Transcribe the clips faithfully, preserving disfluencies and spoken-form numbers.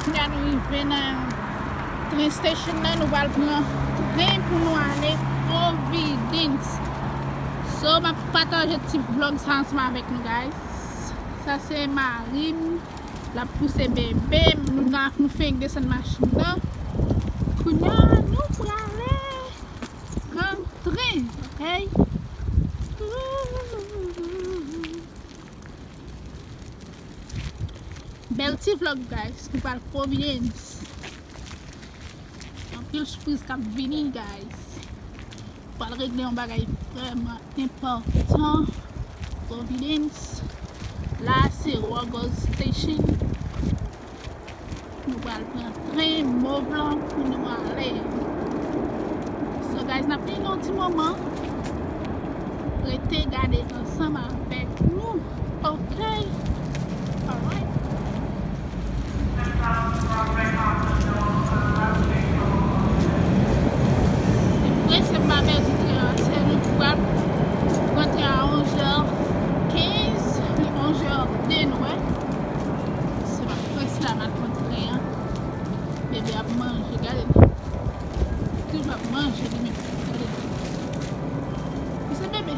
Deja nou rive nan train station nan, nou pral pran tren pou nou ale Providence. So, m ap pataje ti vlog sa ansanm avèk nou, guys. Sa se mari m, l ap pouse bebe m, nou nan, nou fenk desann machin nan. Kounye a, nou prale pran tren, ok? Bèl ti vlog, guys, nou pral Providence. Anpil sipriz k ap vini, guys. Pral regle yon bagay vrèman enpòtan. Providence. La se Rogers Station. Nou pral pran tren mov lan pou nou ale. So, guys, n ap vin yon ti moman. Rete gade ansanm avèk nou. Ok. Alright. Li prese m pa pèdi tren an. Se nou ki pral pran tren a onz è kenz, li onz è de, nou wè. Se pa prese la m al pran tren an. Bebe ap manje, gade li. Toujou ap manje li menm. Gade li. Li se bebe.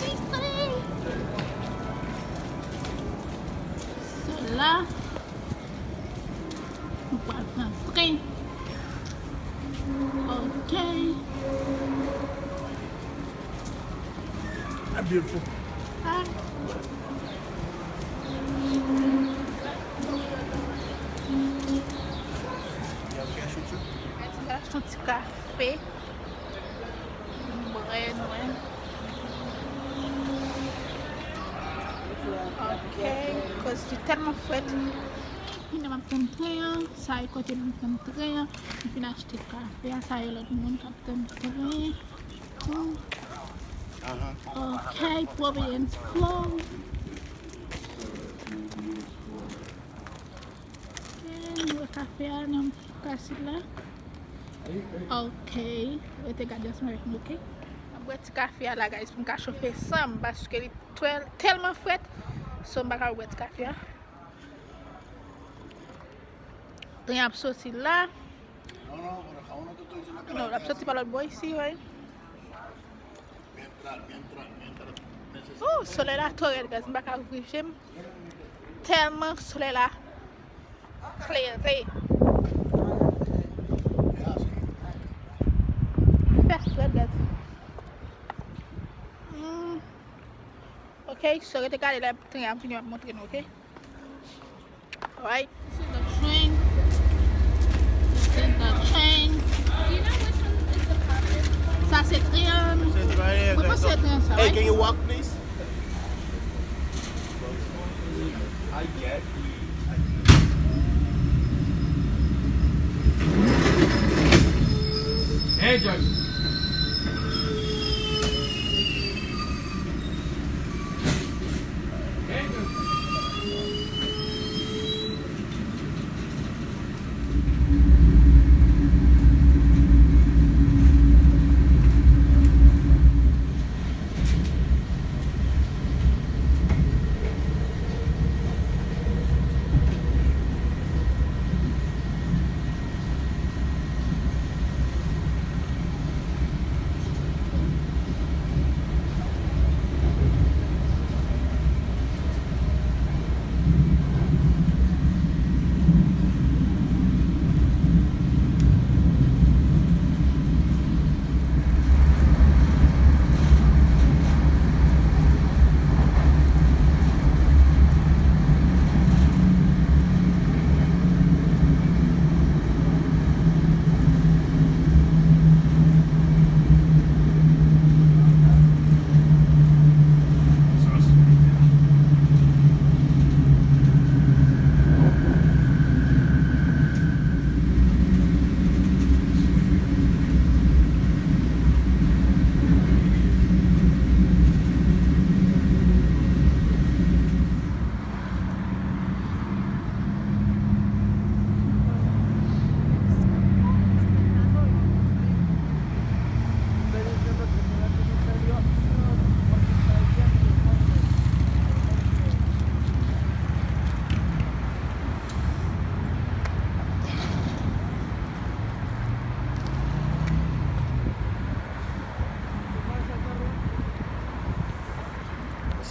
Ti tren. So la, nou pral pran tren. Ok. Ah, beautiful. Ah. Mwen ti achte yon ti kafe. Brèd mwen. Ok, koz li tèlman frèt. Kounye a m ap tann tren an. Sa e kote m ap tann tren an. M fin achte kafe a. Sa e lòt moun k ap tann tren. Ok, Providence Flow. Ok, nou wè kafe a nan kasit la. Ok, rete gade ansanm avèk nou, ok? M ap bwè ti kafe a la, guys, pou m ka chofe san m, paske li twè-, tèlman frèt. So, m pa ka bwè ti kafe a. Tren ap soti la. Non, l ap soti pa lòt bò isi, wi. Oh, solèy la twò rèd, guys. M pa ka ouvri je m. Tèlman solèy la klere. Fè frèt, guys. Hmm. Ok, so rete gade lè tren ap vini, m ap montre nou, ok? Alright. This is the train. This is the train. Sa se tren an. Mwen panse se tren sa, right? Hey, can you walk, please? Hey, George.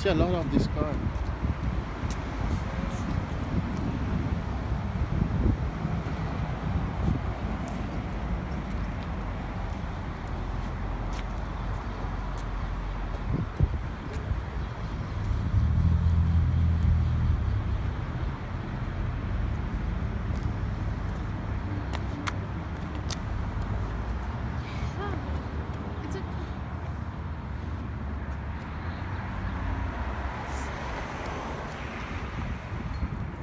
A lot of this car.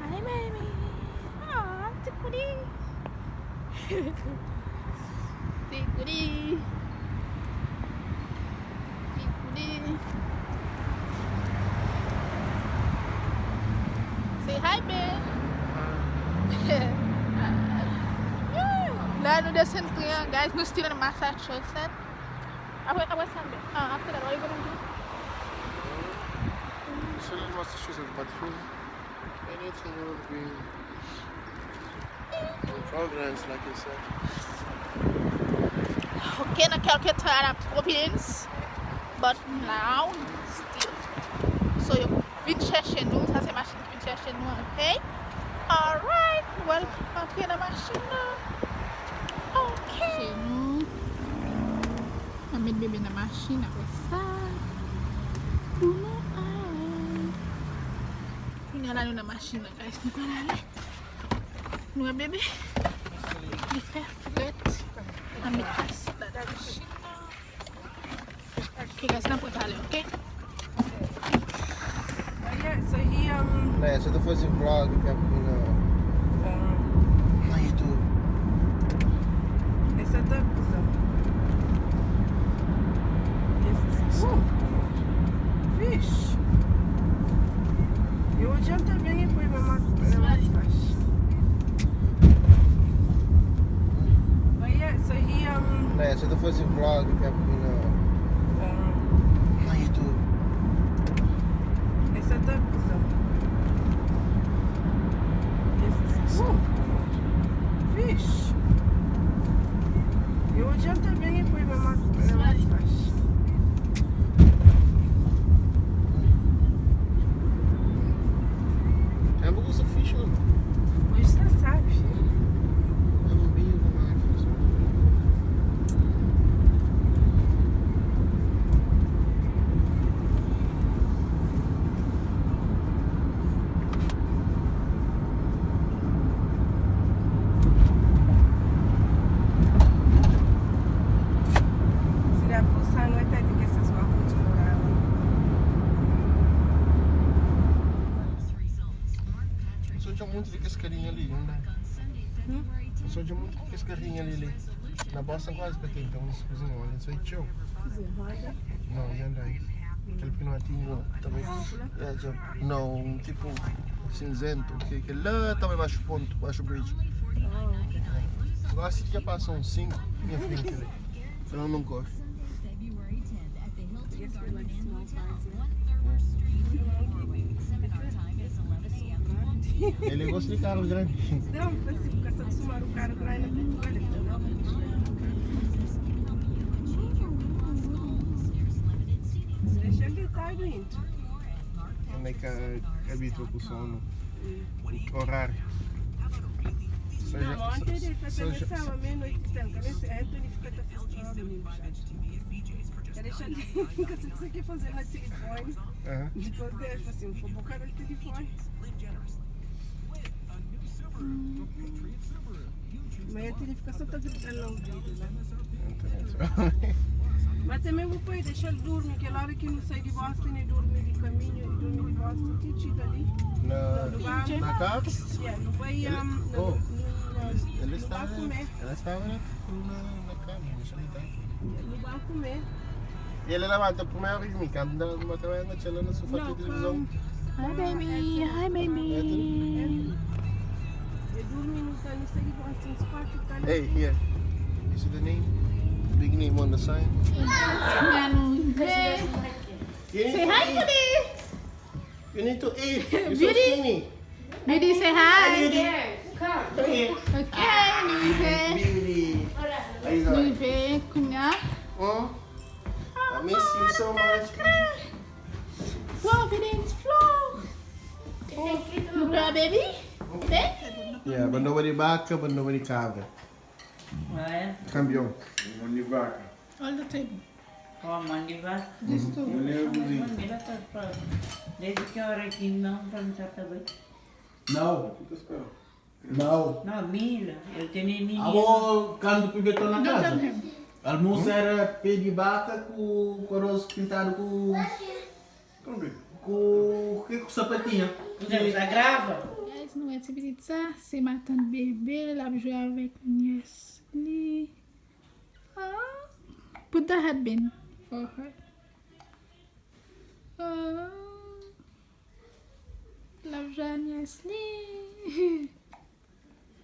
Hi, baby. Aw, ti koudi. Ti koudi. Ti koudi. Say hi, babe. La, nou desann tren an, guys. Nou still in Massachusetts. Apre, apre sa, ah, after that, what are you gonna do? Still in Massachusetts, but anything will be in progress, like you said. Ok, nan kèlke tan a la pwovens, but now, still. So, yo vin chèche nou, sa se machin ki vin chèche nou, ok? Alright, well, antre nan machin nan. Ok. Chèche nou. An met bebe nan machin, apre sa, pou nou ale. Kounye a la, nou nan machin nan, guys, nou pral ale. Nou wè bebe? Li fè frèt. An met asid ladan machin nan. Ok, guys, n ap repale, ok? But yeah, so he, um, Nah, so the first vlog, if you have, you know, um, on YouTube. Esa ta kusa. Yes, it's, ooh, fish. E oji an te byen gen pou e mama, e mama fish. But yeah, so he, um, Nah, so the first vlog, if you have, you know, um, on YouTube. Esa ta kusa. Yes, it's, ooh, fish. E oji an te byen gen pou e mama, e mama fish. Tem pouco sou fish, mano. Hoje está sábio. Eu não vi como é que funciona. Si la pusa no está de que se va a continuar. Só de um monte de cascarinha ali, não dá? Só de um monte de cascarinha ali, ali. Na bossa quase que tem, então, uns cozinhos, olha, isso aí, tchau. Não, e andai. Aquele pinotinho também. É, já, não, um tipo cinzento, que, que lá também baixo ponto, baixo bridge. Agora se já passou uns cinco, minha filha, quer ver? Pelo menos gosto. Ele gosta de carro grande. Não, assim, porque se eu sumar o carro grande, não vale a pena. Deixa ele estar dentro. Como é que é a vida com sono? Horário. Não, ontem ele foi começar a meia-noite e tanto. Esse é ele fica até festival domingo. Tá deixando que você quer fazer na telefone. Aham. Depois de, tipo assim, foi boca no telefone. Mas ele fica só tá gritando na ouvida, né? Mas também vou pôr, deixa ele dormir, que a hora que não sai de Boston, ele dorme de caminho, ele dorme de Boston, titita ali. Na, na carro? Yeah, não vai, um, oh, ele está, ele estava na, na, na cama, deixa ele estar. Não vai comer. E ele levanta primeiro e me canta, não vai trabalhar na tela, na sofá, na televisão. Hi, baby. Hi, baby. Hey, here. You see the name? Big name on the sign. Say hi, Beauty. You need to eat. You're so skinny. Beauty, say hi. Come here. Okay, nou rive. Beauty. Nou rive, kounye a. Hmm? I miss you so much. Woo! Confidence flow. Oh, you love baby? Baby? Yeah, but nobody back, but nobody cover. Cambió. Money back. All the table. Oh, money back. This too. Money everything. Money back. Desde que hora que não vamos a saber? Não. Não. Não, mira. Eu tenho mira. Abo, quando tu vê tô na casa. Almoçar pé de vaca com coroas pintado com com que com sapatinha. Você grava? Guys, nou wè ti pitit sa, se matant bebe, l ap jwe avèk nyès li. Ah, put the headband for her. Ah, l ap jwe a nyès li.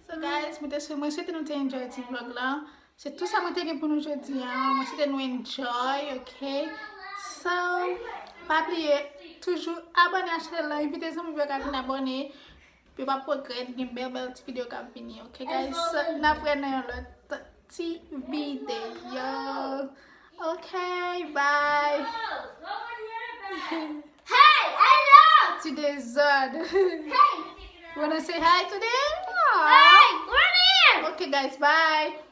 So guys, mwen te swe, mwen swete nou te enjoy ti vlog la. Se tout sa mwen te gen pou nou jodi a. Mwen swete nou enjoy, ok? So, pa bliye, toujou abòne a chanèl la, envite zanmi w yo ka vin abòne. Pou yo pa regrèt, gen bèl bèl ti videyo k ap vini, ok guys? So, n ap wè nan yon lòt ti videyo. Ok, bye. Hey, hello. Ti dezòd. Hey. Wanna say hi to them? Aw. Hey, run here. Ok guys, bye.